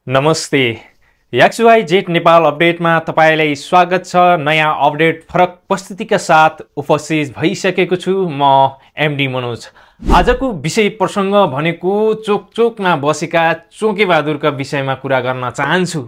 नमस्ते XYZ नेपाल अपडेटमा तपाईलाई स्वागत छ। नयाँ अपडेट फरक प्रस्तुतिका साथ उपस्थित भइसकेको छु म एमडी मनोज। आजको विषय प्रसंग भनेको चोकचोकमा बसेका चोकेबहादुरका विषयमा कुरा गर्न चाहन्छु।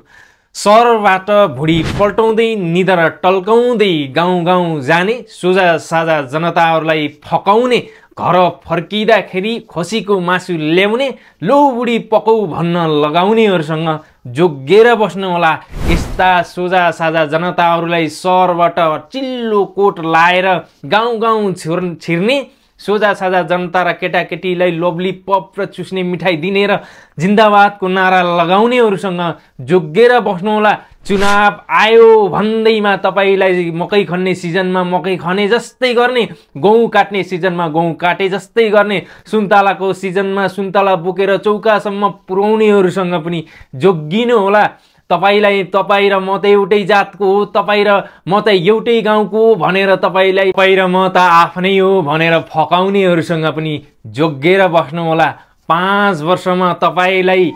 शहरबाट भुडी पल्टाउँदै निदर टल्काउँदै गाउँ गाउँ जाने सोझा साझा जनताहरूलाई फकाउने, घर फर्किँदाखेरि खसीको मासु ल्याउने, लो बुढी पकौ भन्न लगाउनेहरूसँग जोगिएर बस्नु होला। यस्ता सोझा साझा जनताहरूलाई शहरबाट चिल्लो कोट लाएर गाउँ गाउँ छिर्ने, सोझा साझा जनता र केटाकेटीलाई लभली पप र चुस्ने मिठाई दिने र जिन्दाबादको नारा लगाउनेहरूसँग जोगिएर बस्नु होला। चुनाव आयो भन्दैमा तपाईलाई मकै खन्ने सिजनमा मकै खने जस्तै गर्ने, गहुँ काट्ने सिजनमा गहुँ काटे जस्तै गर्ने, सुन्तलाको सिजनमा सुन्तला बोकेर चौकासम्म पुर्याउनेहरूसँग पनि जोगिनु होला। तपाईलाई तपाई र म त एउटै जातको हो, तपाई र म त एउटै गाउँको हो भनेर तपाईलाई तपाई र म त आफ्नै हो भनेर फकाउनेहरूसँग पनि जोगिएर बस्नु होला। 5 वर्षमा तपाईलाई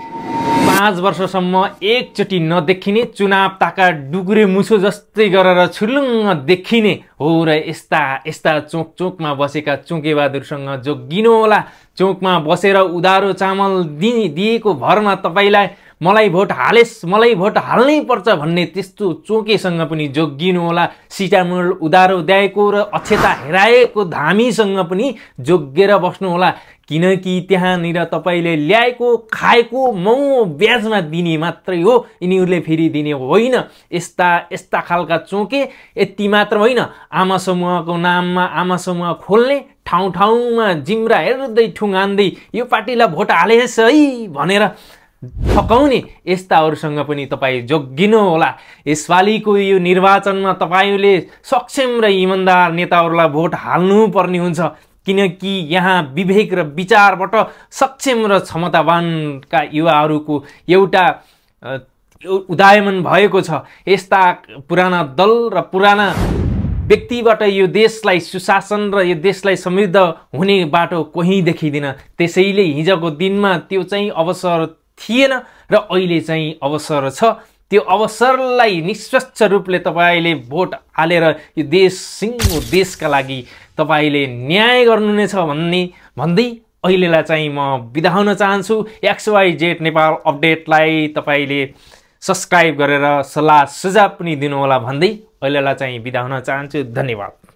5 वर्षसम्म एकचोटि नदेखिने, चुनाव ताका डुकुरे मुसो जस्तै गरेर छुलुङ्ग देखिने हो र यस्ता चोकचोकमा बसेका चोकेबहादुरसँग जोगिनु होला। चोकमा बसेर उधारो चामल दिएको भरमा तपाईलाई मलाई भोट हालेस्, मलाई भोट हाल्नै पर्छ भन्ने त्यस्तो चोकेसँग पनि जोगिनु होला। सिटामोल उधारो दिएको र अक्षता हेराएको धामीसँग पनि जोगिएर बस्नु होला। किनकि त्यहाँनिर तपाईले ल्याएको खाएको महँगो ब्याजमा दिने मात्रै हो, यिनीहरूले फेरि दिने होइन। यस्ता खालका चोके यति मात्र होइन, आमा समूहको नाममा आमा समूह खोल्ने, ठाउँ ठाउँमा जिम्रा हेर्दै ठुङ्गान्दै यो पार्टीलाई भोट हालेस् है भनेर फकाउने, यस्ताहरूसँग पनि तपाईँ जोगिनु होला। यसपालिको यो निर्वाचनमा तपाईले सक्षम र इमानदार नेताहरूलाई भोट हाल्नु पर्ने हुन्छ, किनकि यहाँ विवेक र विचारबाट सक्षम र क्षमतावानका युवाहरूको एउटा उदायमान भएको छ। यस्ता पुराना दल र पुराना व्यक्तिबाट यो देशलाई सुशासन र यो देशलाई समृद्ध हुने बाटो कोही देखिँदैन। त्यसैले हिजोको दिनमा त्यो चाहिँ अवसर थिएन र अहिले चाहिँ अवसर छ। त्यो अवसरलाई निष्पक्ष रूपले तपाईले भोट हालेर यो देश सिङ्गो देशका लागि तपाईले न्याय गर्नु नै छ भन्दै अहिलेलाई चाहिँ म बिदा हुन चाहन्छु। XYZ नेपाल अपडेटलाई तपाईले सब्स्क्राइब गरेर सल्लाह सुझाव पनि दिनु होला भन्दै अहिलेलाई चाहिँ बिदा हुन चाहन्छु। धन्यवाद।